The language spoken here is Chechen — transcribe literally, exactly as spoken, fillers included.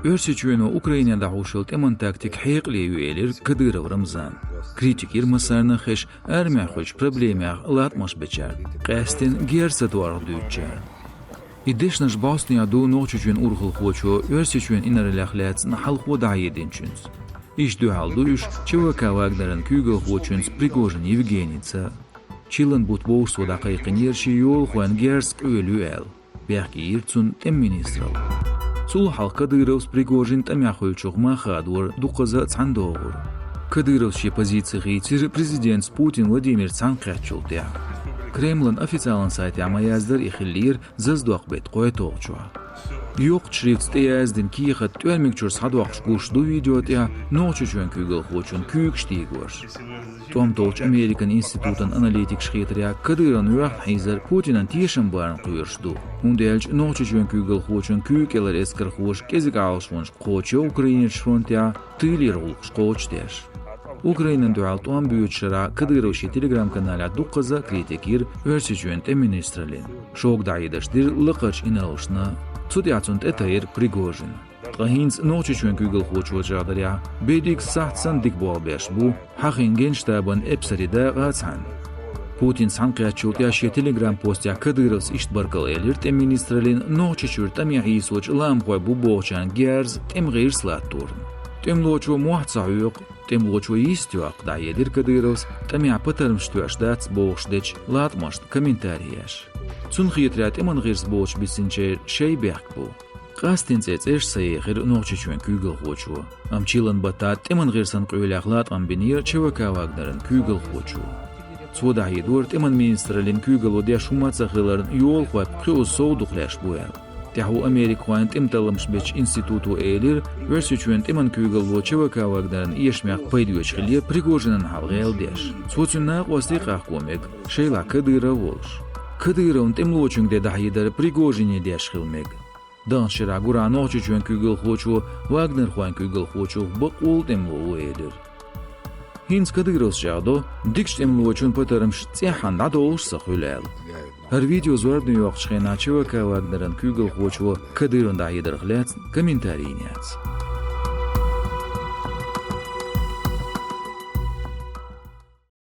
Оьрсийчоьно Украинехь дӀахьош йолу тӀеман тактика хьекъале ю, элира Кадыров Рамзана. Критика йира массарна а хезаш армехь хуьлучу проблемех латкъамаш бечаьрга, къаьсттина герз ца торгӀа дуьйцучарна. И дешнаш бӀостанехь ду Нохчийчоьнан урхалхочо Оьрсийчоьнан инарлех лаьцна хьалхо дӀахьединчуьнца. Иштта дуьхьал ду уьш ЧВК «Вагнеран» куьйгалхочуьнца Пригожин Евгенийца. Чиллан бутт бовш цо дӀакхайкхинера шен йолахойн герз къоьлла ю аьлла, бехке йира цунна тӀеман министралла. Цул хьалха Кадыровс Пригожин тӀамехь хуьлучух мах хадора дуккхаза а цхьана догӀура. Кадыровс шен позици хийцира президентца Путин Владимирца цхьаьнакхеттачул тӀаьхьа. Кремлан официалан сайтехь ма-яздара и хиллера зазадоккху беттан кхойтталгӀачохь. Йоккхачу шрифтца тӀеяздина кехат тӀоьрмиг чуьра схьадоккхуш гуш ду видео тӀехь Нохчийчоьнан куьйгалхочун куьйгаш дийгош. ТӀом толлучу Американ институтан аналитикаша хетарехь, Кадыровн воьхна хьийзар Путинан тешам барна кхоьруш ду, хӀунда аьлча Нохчийчоьнан куьйгалхочун куьйга кӀелара эскархоша кӀезиг Ӏалашонаш кхочу украинерчу фронтехь, тылера гӀуллакхаш кхочушдеш. Украинан дуьхьал тӀом боьдучу шарахь Кадыров шен телеграм-каналехь дуккхаза а критика йира Оьрсийчоьнан тӀеман министраллина. Шога дӀахьедаш дира лакхарчу инарлашна. Цу тӀехь цунна тӀетайра Пригожин. Ткъа хӀинца Нохчийчоьнан куьйгалхочо чӀагӀдарехь, берриг сахьт санна дика болх беш бу, хьахийна генштабан эпсарийн дакъа а цхьаьна. Путинца цхьаьнакхеттачул тӀаьхьа шен телеграм-постехь Кадыровс иштта баркалла элира тӀеман министраллина Нохчийчуьра тӀаме хьийсочу лаамхой бу бохучарна герз тӀеман гӀирс латторна. ТӀемалочо мохь ца хьоькху, тӀемалочо йист йоккху, дӀахьедира Кадыровс тӀамехь патармаш тоьаш дац бохуш дечу латкъамашна комментарий еш. Цунна хетарехь, тӀеман гӀирс боцуш бисинчеран шайн бехк бу. Къастийна цӀе цӀераш ца ехира Нохчийчоьнан куьйгалхочо, амма чиллан баттахь тӀеман гӀирсан къоьллех латкъам бинера ЧВК «Вагнеран» куьйгалхочо. Цо дӀахьедора тӀеман министраллин куьйгалло деш хӀума а ца хиларна, йолахойх кхузза сов дукха леш бу аьлла. ТӀаьхьо америкахойн тӀеман талламаш бечу институто элира, Оьрсийчоьнан тӀеман куьйгалло ЧВК «Вагнеран» эшамех пайдоьчу хиллера Пригожинан хьал гӀелдеш. Цо цуьнан накъостий а къахко мега, шайлахь Кадыров а волуш. Кадыровн тӀемалочуьнга де дӀахьедар Пригожине деш хила мега. Даханчу шарахь гурахь Нохчийчоьнан куьйгалхочо вагнерхойн куьйгалхочух бакъволу тӀемало ву элира. ХӀинца Кадыровс чӀагӀдо, дикачу тӀемалочун патармаш цӀеххьана дӀадолуш ца хуьлу аьлла. ХӀара видео зорбане йоккхучу хенахь ЧВК «Вагнеран» куьйгалхочо Кадыровн дӀахьедарх лаьцна комментарий йина яц.